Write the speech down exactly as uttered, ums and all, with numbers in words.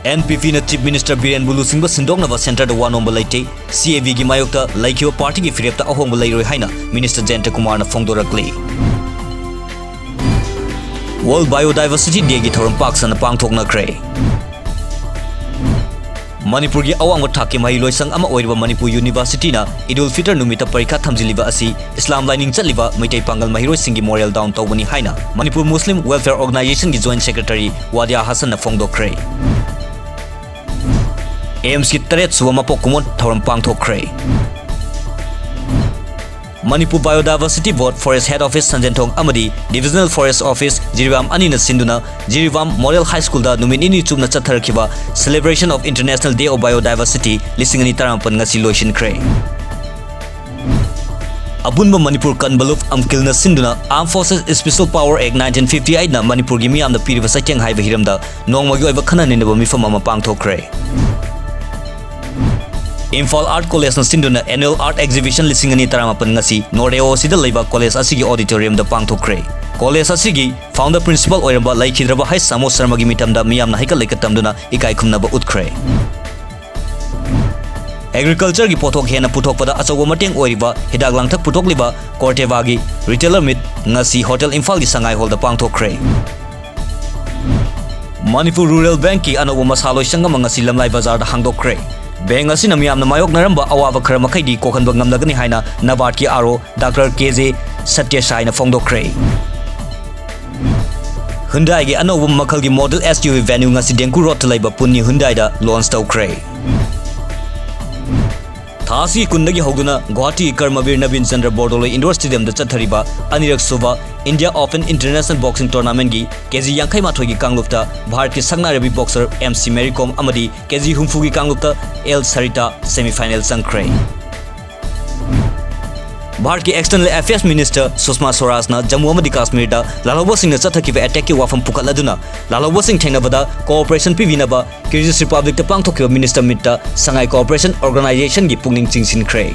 NPPꯅ Chief Minister ꯕꯤꯔꯦꯟꯕꯨ ꯂꯨꯆꯤꯡꯕ ꯁꯤꯟꯗꯣꯛꯅꯕ centreꯗ ꯋꯥ ꯅꯣꯝꯕ ꯂꯩꯇꯦ꯫ CAVꯒꯤ ꯃꯥꯌꯣꯛꯇ ꯂꯩꯈꯤꯕ partyꯒꯤ ꯐꯤꯔꯦꯞꯇ ꯑꯍꯣꯡꯕ ꯂꯩꯔꯣꯏ ꯍꯥꯏꯅ Minister ꯖꯌꯟꯇ ꯀꯨꯃꯥꯔꯅ ꯐꯣꯡꯗꯣꯔꯛꯂꯤ꯫ World Biodiversity Dayꯒꯤ ꯊꯧꯔꯝ ꯄꯥꯛ ꯁꯟꯅ ꯄꯥꯡꯊꯣꯛꯅꯈ꯭ꯔꯦ꯫ ꯃꯅꯤꯄꯨꯔꯒꯤ ꯑꯋꯥꯡꯕ ꯊꯥꯛꯀꯤ ꯃꯍꯩꯂꯣꯏꯁꯪ ꯑꯃ ꯑꯣꯏꯔꯤꯕ ꯃꯅꯤꯄꯨꯔ Universityꯅ ꯏꯗ ꯎꯜ ꯐꯤꯇꯔ ꯅꯨꯃꯤꯠꯇ ꯄꯔꯤꯈꯥ ꯊꯝꯖꯤꯜꯂꯤꯕ ꯑꯁꯤ ꯏꯁꯂꯥꯝ ꯂꯥꯏꯅꯤꯡ ꯆꯠꯂꯤꯕ ꯃꯩꯇꯩ ꯄꯥꯡꯒꯜ ꯃꯍꯩꯔꯣꯏꯁꯤꯡꯒꯤ moral down ꯇꯧꯕꯅꯤ ꯍꯥꯏꯅ ꯃꯅꯤꯄꯨꯔ Muslim Welfare Organisationꯒꯤ Joint Secretaryꯋꯥꯗꯤꯌꯥ ꯍꯁꯟꯅ ꯐꯣꯡꯗꯣꯛꯈ꯭ꯔꯦ꯫ AIIMSꯀꯤ ꯇꯔꯦꯠ ꯁꯨꯕ ꯃꯄꯣꯛ ꯀꯨꯝꯑꯣꯟ ꯊꯧꯔꯝ ꯄꯥꯡꯊꯣꯛꯈ꯭ꯔꯦ꯫ Manipur Biodiversity Board, Forest Head Office ꯁꯟꯖꯦꯟꯊꯣꯡ ꯑꯃꯗꯤ Divisional Forest Office ꯖꯤꯔꯤꯕꯥꯝ ꯑꯅꯤꯅ ꯁꯤꯟꯗꯨꯅ ꯖꯤꯔꯤꯕꯥꯝ Model High Schoolꯗ ꯅꯨꯃꯤꯠ ꯅꯤꯅꯤ ꯆꯨꯞꯅ ꯆꯠꯊꯔꯛꯈꯤꯕ Celebration of International Day of Biodiversity ꯂꯤꯁꯤꯡ ꯑꯅꯤ ꯇꯔꯥꯃꯥꯄꯟ ꯉꯁꯤ ꯂꯣꯏꯁꯤꯟꯈ꯭ꯔꯦ꯫ ꯑꯄꯨꯟꯕ ꯃꯅꯤꯄꯨꯔ ꯀꯟꯚꯣꯂꯨꯞ, ꯑꯝꯀꯤꯜꯅ ꯁꯤꯟꯗꯨꯅ Armed Forces Special Power Act nineteen fifty eightꯅ ꯃꯅꯤꯄꯨꯔꯒꯤ ꯃꯤꯌꯥꯝꯗ ꯄꯤꯔꯤꯕ ꯆꯩꯊꯦꯡ ꯍꯥꯏꯕ ꯍꯤꯔꯝꯗ ꯅꯣꯡꯃꯒꯤ ꯑꯣꯏꯕ ꯈꯟꯅ ꯅꯩꯅꯕ ꯃꯤꯐꯝ ꯑꯃ ꯄꯥꯡꯊꯣꯛꯈ꯭ꯔꯦ꯫ ꯏꯝꯐꯥꯜ Art Collegeꯅ ꯁꯤꯟꯗꯨꯅ Annual Art Exhibition ꯂꯤꯁꯤꯡ ꯑꯅꯤ ꯇꯔꯥꯃꯥꯄꯟ ꯉꯁꯤ North AOCꯗ ꯂꯩꯕ college ꯑꯁꯤꯒꯤ auditoriumꯗ ꯄꯥꯡꯊꯣꯛꯈ꯭ꯔꯦ꯫ College ꯑꯁꯤꯒꯤ founder principal ꯑꯣꯏꯔꯝꯕ ꯂꯩꯈꯤꯗ꯭ꯔꯕ ꯍꯩꯆ ꯁꯥꯃꯣ ꯁꯔꯃꯒꯤ ꯃꯤꯇꯝꯗ ꯃꯤꯌꯥꯝꯅ ꯍꯩꯀꯠ ꯂꯩꯀꯠ ꯇꯝꯗꯨꯅ ꯏꯀꯥꯏ ꯈꯨꯝꯅꯕ ꯎꯠꯈ꯭ꯔꯦ꯫ Agricultureꯒꯤ ꯄꯣꯠꯊꯣꯛ ꯍꯦꯟꯅ ꯄꯨꯊꯣꯛꯄꯗ ꯑꯆꯧꯕ ꯃꯇꯦꯡ ꯑꯣꯏꯔꯤꯕ ꯍꯤꯗꯥꯛ ꯂꯥꯡꯊꯛ ꯄꯨꯊꯣꯛꯂꯤꯕ Cortevaꯒꯤ retailer meet ꯉꯁꯤ Hotel ꯏꯝꯐꯥꯜꯒꯤ ꯁꯉꯥꯏ hallꯗ ꯄꯥꯡꯊꯣꯛꯈ꯭ꯔꯦ꯫ ꯃꯅꯤꯄꯨꯔ Rural Bankꯀꯤ ꯑꯅꯧꯕ ꯃꯁꯥ ꯂꯣꯏꯁꯪ ꯑꯃ ꯉꯁꯤ ꯂꯝꯂꯥꯏ ꯕꯖꯥꯔꯗ ꯍꯥꯡꯗꯣꯛꯈ꯭ꯔꯦ꯫ Bank ꯑꯁꯤꯅ ꯃꯤꯌꯥꯝꯅ ꯃꯥꯌꯣꯛꯅꯔꯝꯕ ꯑꯋꯥꯕ ꯈꯔ ꯃꯈꯩꯗꯤ ꯀꯣꯛꯍꯟꯕ ꯉꯝꯂꯒꯅꯤ ꯍꯥꯏꯅ NABARDꯀꯤ RO Doctor ꯀꯦ ꯖꯦ ꯁꯇ꯭ꯌꯁꯥꯏꯅ ꯐꯣꯡꯗꯣꯛꯈ꯭ꯔꯦ꯫ Hyundaiꯒꯤ ꯑꯅꯧꯕ ꯃꯈꯜꯒꯤ model SUV Venue ꯉꯁꯤ ꯗꯦꯡꯀꯨ ꯔꯣꯗꯇ ꯂꯩꯕ ꯄꯨꯟꯅꯤ Hyundaiꯗ launch ꯇꯧꯈ꯭ꯔꯦ꯫ ꯊꯥ ꯑꯁꯤꯒꯤ ꯀꯨꯟꯗꯒꯤ ꯍꯧꯗꯨꯅ ꯒꯨꯋꯥꯍꯥꯇꯤꯒꯤ ꯀꯔꯃꯕꯤꯔ ꯅꯕꯤꯟ ꯆꯟꯗ꯭ꯔ ꯕꯣꯔꯗꯣꯂꯣꯏ indoor stadiumꯗ ꯆꯠꯊꯔꯤꯕ ꯑꯅꯤꯔꯛ ꯁꯨꯕ India Open International Boxing Tournamentꯀꯤ ꯀꯦꯖꯤ ꯌꯥꯡꯈꯩ ꯃꯥꯊꯣꯏꯒꯤ ꯀꯥꯡꯂꯨꯞꯇ ꯚꯥꯔꯠꯀꯤ ꯁꯛꯅꯥꯏꯔꯕꯤ boxer ꯑꯦꯝ ꯁꯤ ꯃꯦꯔꯤ ꯀꯣꯝ ꯑꯃꯗꯤ ꯀꯦꯖꯤ ꯍꯨꯝꯐꯨꯒꯤ ꯀꯥꯡꯂꯨꯞꯇ ꯑꯦꯜ ꯁꯔꯤꯇꯥ semifinal ꯆꯪꯈ꯭ꯔꯦ꯫ ꯚꯥꯔꯠꯀꯤ External Affairs Minister ꯁꯨꯁꯃꯥ ꯁ꯭ꯋꯔꯥꯖꯅ ꯖꯝꯃꯨ ꯑꯃꯗꯤ ꯀꯥꯁꯃꯤꯔꯗ ꯂꯥꯜꯍꯧꯕꯁꯤꯡꯅ ꯆꯠꯊꯈꯤꯕ attackꯀꯤ ꯋꯥꯐꯝ ꯄꯨꯈꯠꯂꯗꯨꯅ ꯂꯥꯜꯍꯧꯕꯁꯤꯡ ꯊꯦꯡꯅꯕꯗ cooperation ꯄꯤꯕꯤꯅꯕ Kyrgyz Republicꯇ ꯄꯥꯡꯊꯣꯛꯈꯤꯕ minister meetꯇ Shanghai Cooperation Organizationꯒꯤ ꯄꯨꯛꯅꯤꯡ ꯆꯤꯡꯁꯤꯟꯈ꯭ꯔꯦ꯫